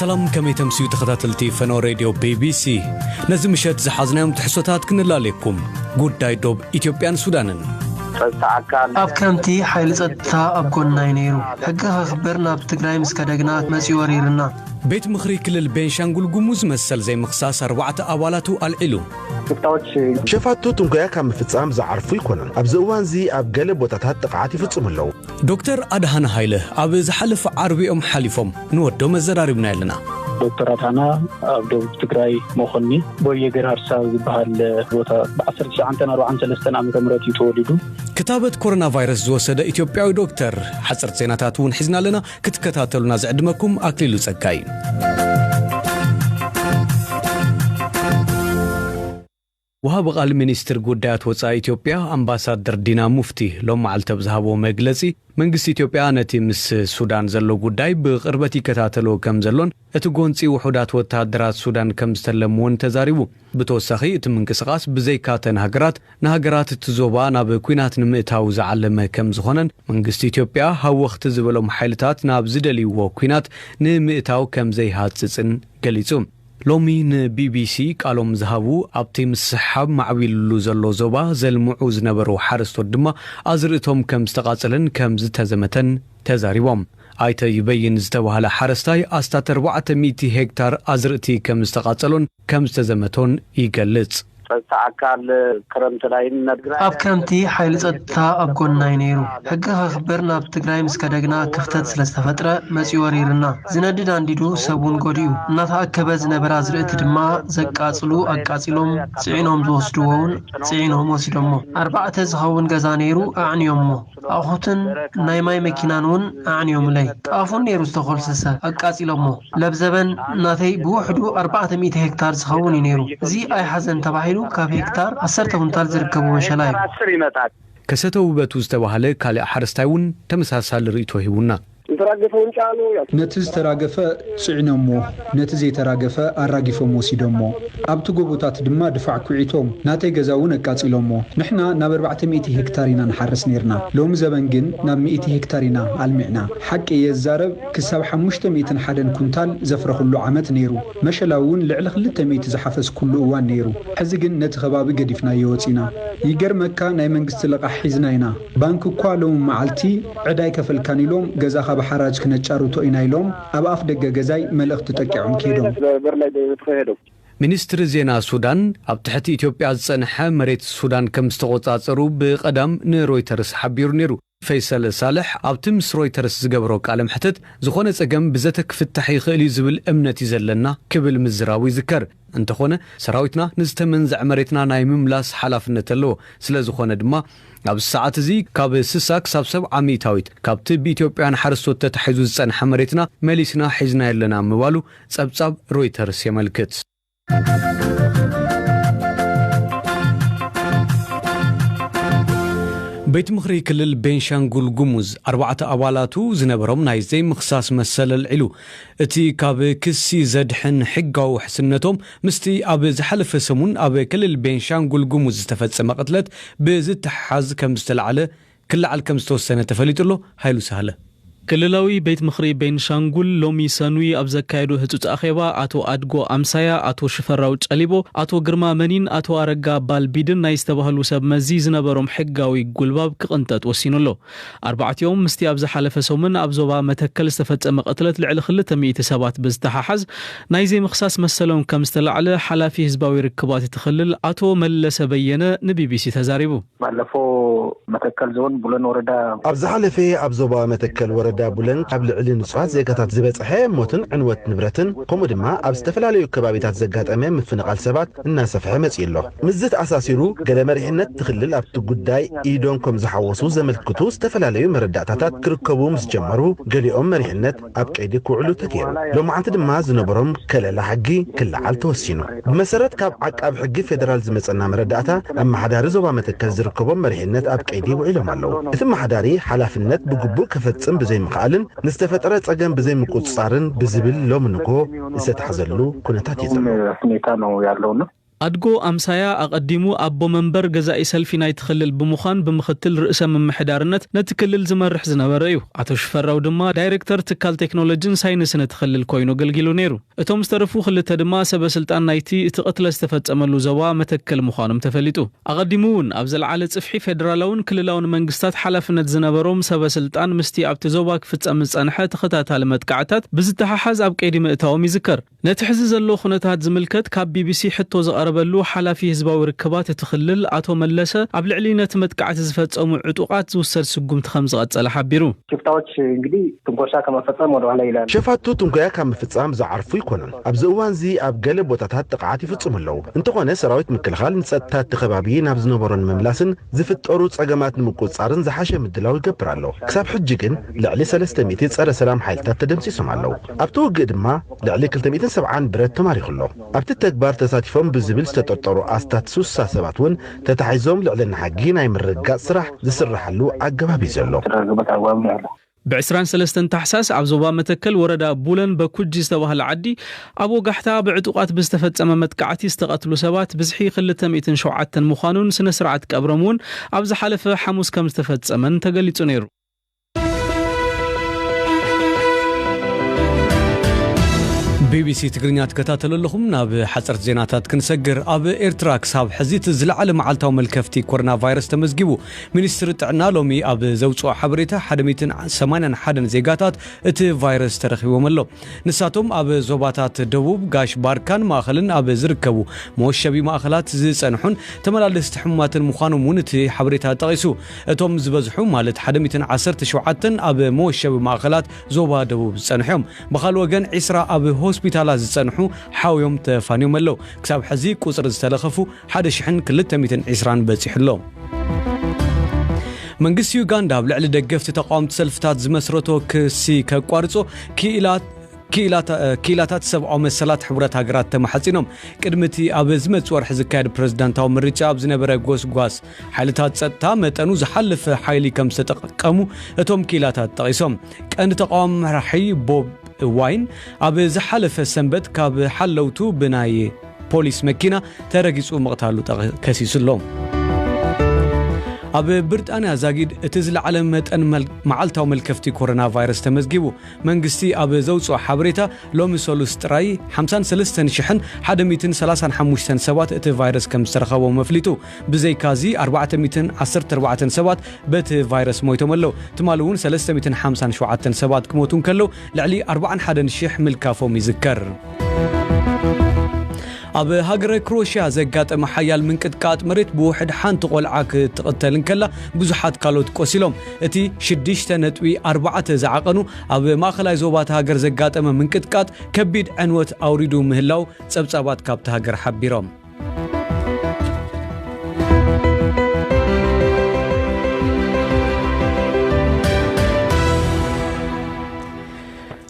ሰላም፣ ከመይ ተምስዩ ተኸታተልቲ ፈኖ ሬድዮ ቢ ቢ ሲ? ነዚ ምሸት ዝሓዝናዮም ትሕዝቶታት ክንላለየኩም። ጉዳይ ዶብ ኢትዮጵያን ሱዳንን። ጸጥታ ኣካል ኣብ ከምቲ ሓይሊ ጸጥታ ኣብ ጎንና እዩ ነይሩ። ሕጊ ከኽብር ናብ ትግራይ ምስ ከደግና መጺኡ ወሪርና። ቤት ምኽሪ ክልል ቤንሻንጉል ጉሙዝ መሰል ዘይምኽሳስ ኣርባዕተ ኣባላቱ ኣልዒሉ። ሸፋቱ ትንኮያ ካብ ምፍጻም ዝዓርፉ ኣይኮኑን። ኣብዚ እዋንዚ ኣብ ገለ ቦታታት ጥቕዓት ይፍጽሙ ኣለዉ። ዶክተር ኣድሃነ ሃይለ ኣብ ዝሓለፈ ዓርቢ እዮም ሓሊፎም። ንወዶም ኣዘራሪብና ኣለና። ዶክተር ኣድሃና ኣብ ደቡብ ትግራይ መኾኒ ቦየ ገርሃርሳ ዝበሃል ቦታ ብ1943 ዓ.ም እዩ ተወሊዱ። ክታበት ኮሮና ቫይረስ ዝወሰደ ኢትዮጵያዊ ዶክተር። ሓፀርቲ ዜናታት እውን ሒዝና ኣለና። ክትከታተሉና ዝዕድመኩም ኣክሊሉ ጸጋይ። ወሃቢ ቃል ሚኒስትር ጉዳያት ወጻኢ ኢትዮጵያ ኣምባሳደር ዲና ሙፍቲ ሎም መዓልቲ ኣብ ዝሃቦ መግለጺ፣ መንግስቲ ኢትዮጵያ ነቲ ምስ ሱዳን ዘሎ ጉዳይ ብቕርበት ይከታተሎ ከም ዘሎን እቲ ጎንጺ ውሑዳት ወተሃደራት ሱዳን ከም ዝተለም እውን ተዛሪቡ። ብተወሳኺ እቲ ምንቅስቓስ ብዘይካተን ሃገራት ንሃገራት እቲ ዞባ ናብ ኲናት ንምእታው ዝዓለመ ከም ዝኾነን መንግስቲ ኢትዮጵያ ሃወኽቲ ዝበሎም ሓይልታት ናብ ዝደልይዎ ኲናት ንምእታው ከም ዘይሃጽጽን ገሊጹ። ሎሚ ንቢቢሲ ቃሎም ዝሃቡ ኣብቲ ምስሕሓብ ማዕቢሉሉ ዘሎ ዞባ ዘልምዑ ዝነበሩ ሓረስቶት ድማ ኣዝርእቶም ከም ዝተቓጸለን ከም ዝተዘመተን ተዛሪቦም። ኣይተ ይበይን ዝተባህለ ሓረስታይ ኣስታት 400 ሄክታር ኣዝርእቲ ከም ዝተቓጸሎን ከም ዝተዘመቶን ይገልጽ። ጸጥታ ኣካል ክረምቲ ላይ ኣብ ከምቲ ሓይሊ ጸጥታ ኣብ ጎንና እዩ ነይሩ። ሕጊ ከኽብር ናብ ትግራይ ምስ ከደግና ክፍተት ስለ ዝተፈጥረ መጺኡ ወሪርና። ዝነድድ ኣንዲዱ ሰብ እውን ጎዲኡ። እናተኣከበ ዝነበረ ኣዝርእቲ ድማ ዘቃጽሉ ኣቃጺሎም ጽዒኖም ዝወስድዎ እውን ጽዒኖም ወሲዶሞ። ኣርባዕተ ዝኸውን ገዛ ነይሩ ኣዕንዮሞ። ኣቑሑትን ናይ ማይ መኪናን እውን ኣዕንዮምለይ። ጣፉን ነይሩ ዝተኾልሰሰ ኣቃጺሎሞ። ለብዘበን ናተይ ብውሕዱ ኣርባዕተ ሚእቲ ሄክታር ዝኸውን እዩ ነይሩ። እዚ ኣይሓዘን ተባሂሉ ካብ ሄክታር ዓሰርተ ኩንታል ዝርከቡ መሸላ እዩ። ከሰተ ውበቱ ዝተባህለ ካልእ ሓረስታይ እውን ተመሳሳሊ ርእይቶ ሂቡና። ነቲ ዝተራገፈ ጽዒኖሞ፣ ነቲ ዘይተራገፈ ኣራጊፎም ወሲዶሞ። ኣብቲ ጎቦታት ድማ ድፋዕ ኩዒቶም ናተይ ገዛ እውን ኣቃጺሎሞ። ንሕና ናብ ኣርባዕተ ሚእቲ ሄክታር ኢና ንሓርስ ነይርና። ሎሚ ዘበን ግን ናብ ሚእቲ ሄክታር ኢና ኣልሚዕና። ሓቂ እየ ዝዛረብ፣ ክሳብ ሓሙሽተ ሚእትን ሓደን ኩንታል ዘፍረኽሉ ዓመት ነይሩ። መሸላ እውን ልዕሊ ክልተ ሚእቲ ዝሓፈስኩሉ እዋን ነይሩ። ሕዚ ግን ነቲ ከባቢ ገዲፍናዮ ወጺና። ይገርመካ ናይ መንግስቲ ልቓሕ ሒዝና ኢና። ባንክ እኳ ሎሚ መዓልቲ ዕዳ ኣይከፈልካን ኢሎም ገዛኻ ብሓራጅ ክነጫርቶ ኢና ኢሎም ኣብ ኣፍ ደገ ገዛይ መልእኽቲ ጠቂዖም ከይዶም። ሚኒስትሪ ዜና ሱዳን ኣብ ትሕቲ ኢትዮጵያ ዝጸንሐ መሬት ሱዳን ከም ዝተቖጻጸሩ ብቐዳም ንሮይተርስ ሓቢሩ ነይሩ። ፈይሰል ሳልሕ ኣብቲ ምስ ሮይተርስ ዝገበሮ ቃለ መሕትት፣ ዝኾነ ጸገም ብዘተ ክፍታሕ ይኽእል እዩ ዝብል እምነት እዩ ዘለና ክብል ምዝራቡ ይዝከር። እንተኾነ ሰራዊትና ንዝተመንዘዐ መሬትና ናይ ምምላስ ሓላፍነት ኣለዎ። ስለ ዝኾነ ድማ ኣብዚ ሰዓት እዚ ካብ ስሳ ክሳብ ሰብዓ ሚእታዊት ካብቲ ብኢትዮጵያውያን ሓረስቶት ተታሒዙ ዝጸንሐ መሬትና መሊስና ሒዝናዮ ኣለና ምባሉ ጸብጻብ ሮይተርስ የመልክት። ቤት ምኽሪ ክልል ቤንሻንጉል ጉሙዝ ኣርባዕተ ኣባላቱ ዝነበሮም ናይ ዘይምኽሳስ መሰል ኣልዒሉ። እቲ ካብ ክሲ ዘድሕን ሕጋዊ ውሕስነቶም ምስቲ ኣብ ዝሓለፈ ሰሙን ኣብ ክልል ቤንሻንጉል ጉሙዝ ዝተፈጸመ ቅትለት ብዝተሓሓዝ ከም ዝተላዕለ ክለዓል ከም ዝተወሰነ ተፈሊጡ ኣሎ። ሃይሉ ሳህለ። ክልላዊ ቤት ምኽሪ ቤንሻንጉል ሎሚ ሰኑይ ኣብ ዘካየዶ ህጹጽ ኣኼባ ኣቶ ኣድጎ ኣምሳያ፣ ኣቶ ሽፈራው ጨሊቦ፣ ኣቶ ግርማ መኒን ኣቶ ኣረጋ ባልቢድን ናይ ዝተባህሉ ሰብ መዚ ዝነበሮም ሕጋዊ ጉልባብ ክቕንጠጥ ወሲኑ ኣሎ። ኣርባዕቲኦም ምስቲ ኣብ ዝሓለፈ ሰሙን ኣብ ዞባ መተከል ዝተፈጸመ ቅትለት ልዕሊ ክልተ ሚእቲ ሰባት ብዝተሓሓዝ ናይ ዘይምኽሳስ መሰሎም ከም ዝተላዕለ ሓላፊ ህዝባዊ ርክባት እቲ ክልል ኣቶ መለሰ በየነ ንቢቢሲ ተዛሪቡ። ባለፈው መተከል ዞን ቡለን ወረዳ ኣብ ዝሓለፈ ኣብ ዞባ መተከል ወረዳ ቡለን ኣብ ልዕሊ ንጹሃት ዜጋታት ዝበጽሐ ሞትን ዕንወት ንብረትን ከምኡ ድማ ኣብ ዝተፈላለዩ ከባቢታት ዘጋጠመ ምፍንቓል ሰባት እናሰፍሐ መጺኡ ኣሎ። ምስዚ ተኣሳሲሩ ገለ መሪሕነት ትኽልል ኣብቲ ጉዳይ ኢዶም ከም ዝሓወሱ ዘመልክቱ ዝተፈላለዩ መረዳእታታት ክርከቡ ምስ ጀመሩ ገሊኦም መሪሕነት ኣብ ቀይዲ ክውዕሉ ተገይሩ። ሎማዓንቲ ድማ ዝነበሮም ከለላ ሕጊ ክለዓል ተወሲኑ። ብመሰረት ካብ ዓቃብ ሕጊ ፌደራል ዝመጸና መረዳእታ ኣመሓዳሪ ዞባ መተከል ዝርከቦም መሪሕነት ኣብ ቀይዲ ውዒሎም ኣለዉ። እቲ ኣመሓዳሪ ሓላፍነት ብግቡእ ከፈጽም ብዘይምኽኣልን ንዝተፈጠረ ጸገም ብዘይምቁጽጻርን ብዝብል ሎሚ ንግሆ ዝተታሕዘሉ ኩነታት እዩ ዘሎ። ሁኔታ ነው ያለውና ኣድጎ ኣምሳያ ኣቐዲሙ ኣቦ መንበር ገዛኢ ሰልፊ ናይቲ ክልል ብምዃን ብምኽትል ርእሰ ምምሕዳርነት ነቲ ክልል ዝመርሕ ዝነበረ እዩ። ኣቶ ሽፈራው ድማ ዳይሬክተር ትካል ቴክኖሎጂን ሳይንስን እቲ ክልል ኮይኑ ኣገልጊሉ ነይሩ። እቶም ዝተረፉ ክልተ ድማ ሰበ ስልጣን ናይቲ እቲ ቅትለት ዝተፈጸመሉ ዞባ መተከል ምዃኖም ተፈሊጡ። ኣቐዲሙ እውን ኣብ ዘለዓለ ጽፍሒ ፌደራላውን ክልላውን መንግስታት ሓላፍነት ዝነበሮም ሰበ ስልጣን ምስቲ ኣብቲ ዞባ ክፍጸም ዝጸንሐ ተኸታታሊ መጥቃዕታት ብዝተሓሓዝ ኣብ ቀይዲ ምእታዎም ይዝከር። ነቲ ሕዚ ዘሎ ኩነታት ዝምልከት ካብ ቢቢሲ ሕቶ ዝቐረበሉ ሓላፊ ህዝባዊ ርክባት እቲ ክልል ኣቶ መለሰ ኣብ ልዕሊ ነቲ መጥቃዕቲ ዝፈጸሙ ዕጡቓት ዝውሰድ ስጉምቲ ከም ዝቐጸለ ሓቢሩ። ሽፍታዎች እንግዲህ ትንኮሳ ከመፈጸም ወደኋላ ይላሉ። ሸፋቱ ትንኮያ ካብ ምፍጻም ዝዓርፉ ኣይኮኑን። ኣብዚ እዋንዚ ኣብ ገለ ቦታታት ጥቕዓት ይፍጽሙ ኣለዉ። እንተኾነ ሰራዊት ምክልኻል ንጸጥታ እቲ ከባቢ ናብ ዝነበሮ ንምምላስን ዝፍጠሩ ጸገማት ንምቁጽጻርን ዝሓሸ ምድላው ይገብር ኣሎ። ክሳብ ሕጂ ግን ልዕሊ ሰለስተ ሚእቲ ጸረ ሰላም ሓይልታት ተደምሲሶም ኣለዉ። ኣብቲ ውግእ ድማ ልዕሊ ክልተ ሚእትን ሰብዓን ብረት ተማሪኹ ኣሎ። ኣብቲ ተግባር ተሳቲፎም ብዝብል ዝተጠርጠሩ ኣስታት ስሳ ሰባት እውን ተታሒዞም ልዕልና ሕጊ ናይ ምርግጋጽ ስራሕ ዝስራሓሉ ኣገባብ እዩ ዘሎ። ብዕስራን ሰለስተን ታሕሳስ ኣብ ዞባ መተከል ወረዳ ቡለን በኩጂ ዝተባህለ ዓዲ ኣብ ወጋሕታ ብዕጡቓት ብዝተፈጸመ መጥቃዕቲ ዝተቐትሉ ሰባት ብዝሒ ክልተ ሚእትን ሸውዓተን ምዃኑን ስነ ስርዓት ቀብሮም እውን ኣብ ዝሓለፈ ሓሙስ ከም ዝተፈጸመን ተገሊጹ ነይሩ። ቢቢሲ ትግርኛ ትከታተሉ ኣለኹም። ናብ ሓፀርቲ ዜናታት ክንሰግር። ኣብ ኤርትራ ክሳብ ሕዚ እቲ ዝለዓለ መዓልታዊ መልከፍቲ ኮሮና ቫይረስ ተመዝጊቡ። ሚኒስትሪ ጥዕና ሎሚ ኣብ ዘውፅኦ ሓበሬታ ሓደ ሚእትን ሰማንያን ሓደን ዜጋታት እቲ ቫይረስ ተረኺቦም ኣሎ። ንሳቶም ኣብ ዞባታት ደቡብ፣ ጋሽ ባርካን ማእኸልን ኣብ ዝርከቡ መወሸቢ ማእኸላት ዝፀንሑን ተመላለስቲ ሕሙማትን ምዃኖም እውን እቲ ሓበሬታ ጠቒሱ። እቶም ዝበዝሑ ማለት ሓደ ሚእትን ዓሰርተ ሸውዓተን ኣብ መወሸቢ ማእኸላት ዞባ ደቡብ ዝፀንሑ እዮም። ብኻልእ ወገን ዒስራ ኣብ ሆስፒታላት ዝፀንሑ ሓውዮም ተፋንዮም ኣለዉ። ክሳብ ሕዚ ቁፅሪ ዝተለኸፉ ሓደ ሽሕን ክልተ ሚእትን ዒስራን በፂሑ ኣሎ። መንግስቲ ዩጋንዳ ኣብ ልዕሊ ደገፍቲ ተቃወምቲ ሰልፍታት ዝመስረቶ ክሲ ከቋርጾ ክኢላት ክኢላታ- ክኢላታት ሰብኣዊ መሰላት ሕቡራት ሃገራት ተማሓጺኖም። ቅድሚ እቲ ኣብ ዝመጽእ ወርሒ ዝካየድ ፕረዚዳንታዊ ምርጫ ኣብ ዝነበረ ጎስጓስ ሓይልታት ጸጥታ መጠኑ ዝሓለፈ ሓይሊ ከም ዝተጠቀሙ እቶም ክኢላታት ጠቒሶም። ቀንዲ ተቃዋሚ መራሒ ቦብ ዋይን ኣብ ዝሓለፈ ሰንበት ካብ ሓለውቱ ብናይ ፖሊስ መኪና ተረጊጹ ምቕታሉ ጠቒ- ከሲሱ ኣሎ። ኣብ ብሪጣንያ ዛጊድ እቲ ዝለዓለ መጠን መል- መዓልታዊ መልከፍቲ ኮሮና ቫይረስ ተመዝጊቡ። መንግስቲ ኣብ ዘውፅኦ ሓበሬታ ሎሚ ሰሉስ ጥራይ ሓምሳን ሰለስተን ሽሕን ሓደ ሚእትን ሰላሳን ሓሙሽተን ሰባት እቲ ቫይረስ ከም ዝተረኸቦም ኣፍሊጡ። ብዘይካዚ ኣርባዕተ ሚእትን ዓሰርተ ኣርባዕተን ሰባት በቲ ቫይረስ ሞይቶም ኣለዉ። ትማሊ እውን ሰለስተ ሚእትን ሓምሳን ሸውዓተን ሰባት ክሞቱ እንከለዉ ልዕሊ ኣርባዓን ሓደን ሽሕ ምልካፎም ይዝከር። ኣብ ሃገረ ክሮሽያ ዘጋጠመ ሓያል ምንቅጥቃጥ መሬት ብውሕድ ሓንቲ ቆልዓ ክትቕተል እንከላ ብዙሓት ካልኦት ቆሲሎም። እቲ ሽዱሽተ ነጥቢ ኣርባዕተ ዝዓቐኑ ኣብ ማእኸላይ ዞባ እታ ሃገር ዘጋጠመ ምንቅጥቃጥ ከቢድ ዕንወት ኣውሪዱ ምህላው ጸብጻባት ካብታ ሃገር ሓቢሮም።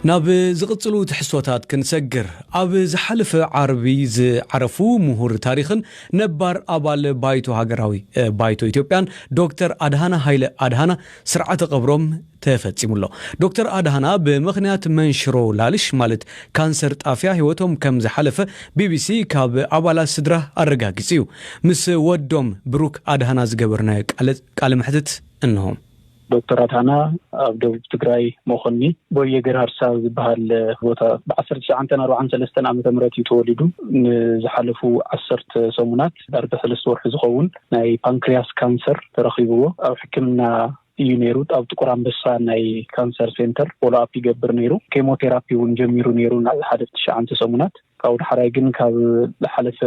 ናብ ዝቕጽሉ ትሕዝቶታት ክንሰግር። ኣብ ዝሓለፈ ዓርቢ ዝዓረፉ ምሁር ታሪኽን ነባር ኣባል ባይቶ ሃገራዊ፣ እ፣ ባይቶ ኢትዮጵያን ዶክተር ኣድሃና ሃይለ ኣድሃና ስርዓተ ቀብሮም ተፈጺሙ ኣሎ። ዶክተር ኣድሃና ብምኽንያት መንሽሮ ላልሽ ማለት ካንሰር ጣፍያ ህይወቶም ከም ዝሓለፈ ቢቢሲ ካብ ኣባላት ስድራ ኣረጋጊጹ እዩ። ምስ ወዶም ብሩክ ኣድሃና ዝገበርናዮ ቃለ፣ ቃለ መሕትት እንሆ። ዶክተር ኣድሃና ኣብ ደቡብ ትግራይ መኾኒ ቦየ ገርሃርሳ ዝበሃል ቦታ ብዓሰርተ ትሽዓተ ኣርባዓን ሰለስተን ዓመተ ምህረት እዩ ተወሊዱ። ንዝሓለፉ ዓሰርተ ሰሙናት ዳርጋ ሰለስተ ወርሒ ዝኸውን ናይ ፓንክሪያስ ካንሰር ተረኺብዎ። ኣብ ሕክምና እዩ ነይሩ። ኣብ ጥቁር ኣንበሳ ናይ ካንሰር ሴንተር ፎሎ ኣፕ ይገብር ነይሩ። ኬሞቴራፒ እውን ጀሚሩ ነይሩ ንሓደ ትሽዓተ ሰሙናት። ካብኡ ዳሕራይ ግን ካብ ዝሓለፈ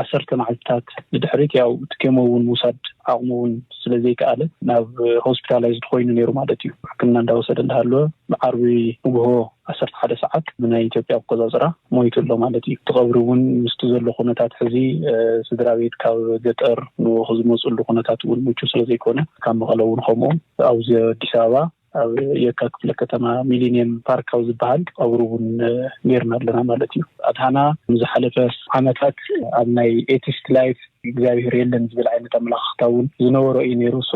ዓሰርተ መዓልትታት ንድሕሪት ያው እቲ ኬሞ እውን ምውሳድ ዓቕሙ እውን ስለ ዘይከኣለ ናብ ሆስፒታላይዝድ ኮይኑ ነይሩ ማለት እዩ። ሕክምና እንዳወሰደ እንዳሃለወ ብዓርቢ ንግሆ ዓሰርተ ሓደ ሰዓት ብናይ ኢትዮጵያ ኣቆጻጽራ ሞይቱ ኣሎ ማለት እዩ። እቲ ቀብሪ እውን ምስቲ ዘሎ ኩነታት ሕዚ፣ እ፣ ስድራ ቤት ካብ ገጠር ንኡ ዝመፅሉ ኩነታት እውን ምቹ ስለ ዘይኮነ ካብ መቐለ እውን ከምኡ ኣብዚ ኣዲስ ኣበባ ኣብ የካ ክፍለ ከተማ ሚሊኒየም ፓርክ ኣብ ዝበሃል ቀብሩ እውን፣ እ፣ ጌርና ኣለና ማለት እዩ። ኣድሃና ንዝሓለፈ ዓመታት ኣብ ናይ ኤቲስት ላይፍ እግዚኣብሔር የለን ዝብል ዓይነት ኣመለኻኽታ እውን ዝነበሮ እዩ ነይሩ። ሶ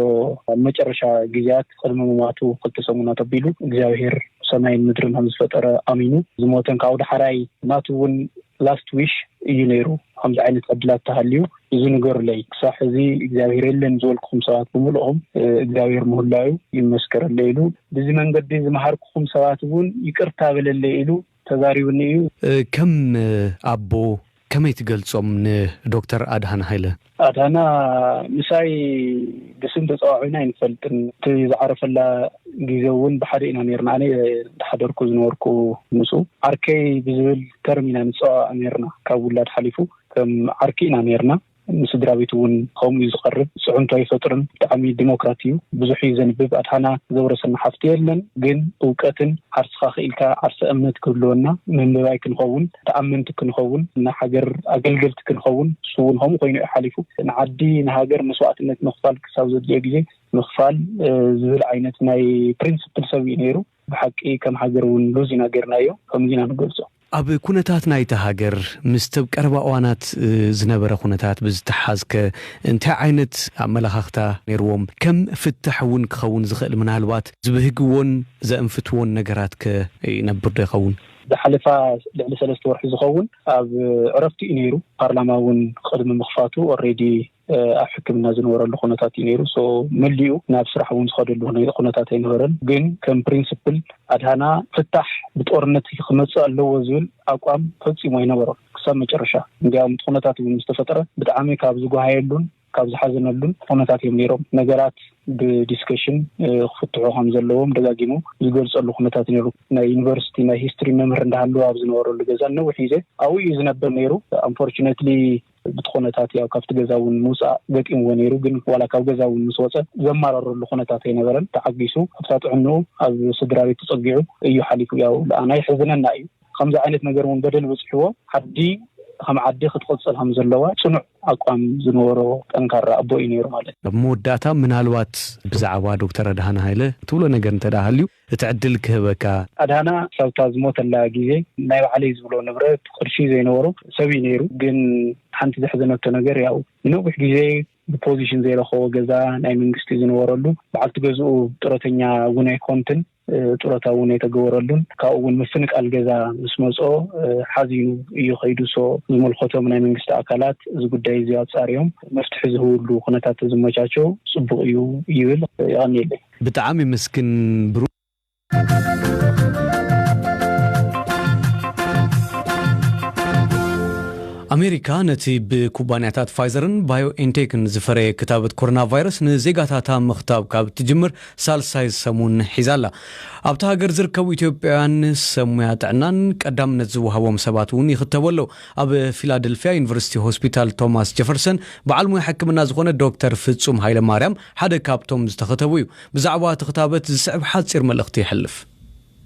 ኣብ መጨረሻ ግዜያት ቅድሚ ምማቱ ክልተ ሰሙናት ኣቢሉ እግዚኣብሔር ሰማይን ምድርን ከም ዝፈጠረ ኣሚኑ ዝሞተን ካብኡ ዳሕራይ ናቱ እውን last wish እዩ ነይሩ። ከምዚ ዓይነት ዕድላት ተሃልዩ እዚ ንገሩለይ፣ ክሳብ ሕዚ እግዚኣብሔር የለን ዝበልኩኹም ሰባት ብምልኦም እግዚኣብሔር ምህላዩ ይመስከረለይ ኢሉ። ብዚ መንገዲ ዝመሃርኩኹም ሰባት እውን ይቅርታ በለለይ ኢሉ ተዛሪቡኒ እዩ። ከም ኣቦ ከመይ ትገልጾም ንዶክተር ኣድሃና ሃይለ? ኣድሃና ምሳይ ብስም ተጸዋዒና ኣይንፈልጥን። እቲ ዝዓረፈላ ግዜ እውን ብሓደ ኢና ነርና። ኣነ ዝሓደርኩ ዝነበርኩ ምስኡ ዓርከይ ብዝብል ተርም ኢና ንጸዋዕ ነርና። ካብ ውላድ ሓሊፉ ከም ዓርኪ ኢና ነርና። ንስድራ ቤት እውን ከምኡ እዩ ዝቐርብ። ጽዕንቶ ኣይፈጥርን። ብጣዕሚ ዲሞክራት እዩ። ብዙሕ እዩ ዘንብብ። ኣድሃና ዘውረሰና ሃፍቲ የለን፣ ግን እውቀትን ዓርስኻ ክኢልካ ዓርሰ እምነት ክህልወና፣ መንበባይ ክንኸውን፣ ተኣመንቲ ክንኸውን፣ ንሃገር ኣገልገልቲ ክንኸውን፣ እሱ እውን ከምኡ ኮይኑ እዩ ሓሊፉ። ንዓዲ ንሃገር መስዋዕትነት ምኽፋል ክሳብ ዘድልዮ ግዜ ምኽፋል ዝብል ዓይነት ናይ ፕሪንስፕል ሰብ እዩ ነይሩ። ብሓቂ ከም ሃገር እውን ሉዝ ኢና ገርናዮ። ከምዚ ኢና ንገልጾ። ኣብ ኩነታት ናይታ ሃገር ምስቲ ኣብ ቀረባ እዋናት ዝነበረ ኩነታት ብዝተሓዝከ እንታይ ዓይነት ኣመለኻኽታ ነይርዎም? ከም ፍታሕ እውን ክኸውን ዝኽእል ምናልባት ዝብህግዎን ዘእንፍትዎን ነገራት ከ ይነብር ዶ ይኸውን? ዝሓለፋ ልዕሊ ሰለስተ ወርሒ ዝኸውን ኣብ ዕረፍቲ እዩ ነይሩ። ፓርላማ እውን ቅድሚ ምኽፋቱ ኦልሬዲ ኣብ ሕክምና ዝነበረሉ ኩነታት እዩ ነይሩ። ሶ መሊኡ ናብ ስራሕ እውን ዝኸደሉ ኩነታት ኣይነበረን። ግን ከም ፕሪንስፕል ኣድሃና ፍታሕ ብጦርነት ክመፅእ ኣለዎ ዝብል ኣቋም ፈፂሙ ኣይነበሮን ክሳብ መጨረሻ። እንዲያውም እቲ ኩነታት እውን ዝተፈጠረ ብጣዕሚ ካብ ዝጓሃየሉን ካብ ዝሓዘነሉን ኩነታት እዮም ነይሮም። ነገራት ብዲስከሽን ክፍትሑ ከም ዘለዎም ደጋጊሙ ዝገልፀሉ ኩነታት ነይሩ። ናይ ዩኒቨርሲቲ ናይ ሂስትሪ መምህር እንዳሃለወ ኣብ ዝነበረሉ ገዛ ነዊሕ ግዜ ኣብኡ እዩ ዝነብር ነይሩ። ኣንፎርቹነትሊ ብቲ ኩነታት ያው ካብቲ ገዛ እውን ምውፃእ ገጢምዎ ነይሩ። ግን ዋላ ካብ ገዛ እውን ምስ ወፀ ዘማረረሉ ኩነታት ኣይነበረን። ተዓጊሱ ኣብታ ጥዕንኡ ኣብ ስድራ ቤት ተፀጊዑ እዩ ሓሊፉ። ያው ለኣና ይሕዝነና እዩ። ከምዚ ዓይነት ነገር እውን በደል በፂሕዎ ዓዲ ከም ዓዲ ክትቕፅል ከም ዘለዋ ፅኑዕ ኣቋም ዝነበሮ ጠንካራ ኣቦ እዩ ነይሩ ማለት እዩ። ኣብ መወዳእታ ምናልባት ብዛዕባ ዶክተር ኣድሃና ሃይለ ትብሎ ነገር እንተ ደኣ ሃልዩ እቲ ዕድል ክህበካ። ኣድሃና ሳብታ ዝሞተላ ግዜ ናይ ባዕለይ ዝብሎ ንብረት ቅርሺ ዘይነበሮ ሰብ እዩ ነይሩ። ግን ሓንቲ ዘሕዘነቶ ነገር ያው ንነዊሕ ግዜ ብፖዚሽን ዘይረኸቦ ገዛ ናይ መንግስቲ ዝነበረሉ በዓልቲ ገዝኡ ጡረተኛ እውን ኣይኮንትን። ጡረታ እውን ኣይተገበረሉን። ካብኡ እውን ምፍንቃል ገዛ ምስ መፅኦ ሓዚኑ እዩ ከይዱ። ሶ ዝመልከቶም ናይ መንግስቲ ኣካላት እዚ ጉዳይ እዚ ኣፃርዮም መፍትሒ ዝህብሉ ኩነታት ዝመቻቸው ፅቡቅ እዩ ይብል። የቐንየለይ። ብጣዕሚ ምስግን ብሩ። ኣሜሪካ ነቲ ብኩባንያታት ፋይዘርን ባዮኤንቴክን ዝፈረየ ክታበት ኮሮና ቫይረስ ንዜጋታታ ምኽታብ ካብ ትጅምር ሳልሳይ ሰሙን ሒዛ ኣላ። ኣብታ ሃገር ዝርከቡ ኢትዮጵያውያን ሰብ ሙያ ጥዕናን ቀዳምነት ዝወሃቦም ሰባት እውን ይኽተቡ ኣለዉ። ኣብ ፊላደልፊያ ዩኒቨርሲቲ ሆስፒታል ቶማስ ጀፈርሰን በዓል ሙያ ሕክምና ዝኾነ ዶክተር ፍጹም ሃይለ ማርያም ሓደ ካብቶም ዝተኸተቡ እዩ። ብዛዕባ እቲ ክታበት ዝስዕብ ሓጺር መልእኽቲ የሕልፍ።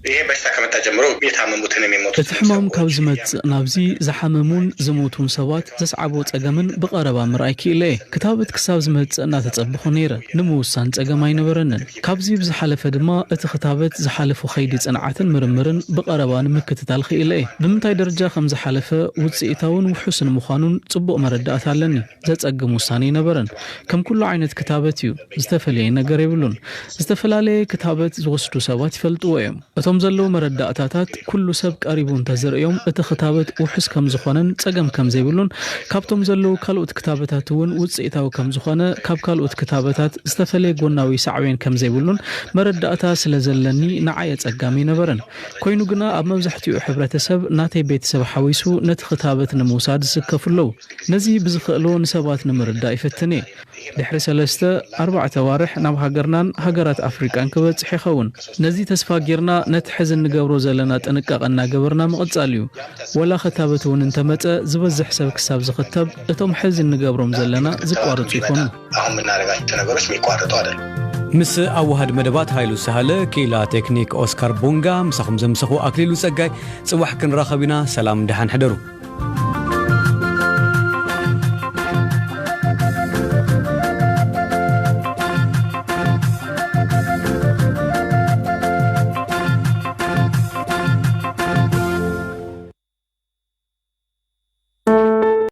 ይሄ በሽታ ከመጣ ጀምሮ የታመሙትን የሚሞቱትን እቲ ሕማም ካብ ዝመጽእ ናብዚ ዝሓመሙን ዝሞቱን ሰባት ዘስዓቦ ጸገምን ብቐረባ ምርኣይ ክኢለ እየ። ክታበት ክሳብ ዝመጽእ እናተጸበኹ ነይረ። ንምውሳን ጸገም ኣይነበረንን። ካብዚ ብዝሓለፈ ድማ እቲ ክታበት ዝሓለፎ ከይዲ ጽንዓትን ምርምርን ብቐረባ ንምክትታል ክኢለ እየ። ብምንታይ ደረጃ ከም ዝሓለፈ ውጽኢታውን ውሑስን ምዃኑን ጽቡቕ መረዳእታ ኣለኒ። ዘጸግም ውሳኔ ኣይነበረን። ከም ኩሉ ዓይነት ክታበት እዩ። ዝተፈለየ ነገር የብሉን። ዝተፈላለየ ክታበት ዝወስዱ ሰባት ይፈልጥዎ እዮም። እቶም ዘለዉ መረዳእታታት ኩሉ ሰብ ቀሪቡ እንተዝርእዮም እቲ ክታበት ውሑስ ከም ዝኾነን ጸገም ከም ዘይብሉን ካብቶም ዘለዉ ካልኦት ክታበታት እውን ውጽኢታዊ ከም ዝኾነ ካብ ካልኦት ክታበታት ዝተፈለየ ጎናዊ ሳዕቤን ከም ዘይብሉን መረዳእታ ስለ ዘለኒ ንዓይ ኣጸጋሚ ኣይነበረን። ኮይኑ ግና ኣብ መብዛሕትኡ ሕብረተሰብ ናተይ ቤተሰብ ሓዊሱ ነቲ ክታበት ንምውሳድ ዝስከፉ ኣለዉ። ነዚ ብዝኽእሎ ንሰባት ንምርዳእ ይፍትን እየ። ድሕሪ ሰለስተ ኣርባዕተ ኣዋርሕ ናብ ሃገርናን ሃገራት ኣፍሪቃን ክበጽሕ ይኸውን። ነዚ ተስፋ ጌርና ነቲ ሕዚ እንገብሮ ዘለና ጥንቃቐ እናገበርና ምቕጻል እዩ። ወላ ክታበት እውን እንተመጸ ዝበዝሕ ሰብ ክሳብ ዝኽተብ እቶም ሕዚ እንገብሮም ዘለና ዝቋርጹ ይኾኑ። አሁን የምናደርጋቸው ነገሮች የሚቋረጡ አይደሉም። ምስ ኣዋሃድ መደባት ሃይሉ ሳህለ፣ ክኢላ ቴክኒክ ኦስካር ቡንጋ፣ ምሳኹም ዘምሰኹ ኣክሊሉ ጸጋይ። ጽባሕ ክንራኸብ ኢና። ሰላም፣ ደሓን ሕደሩ።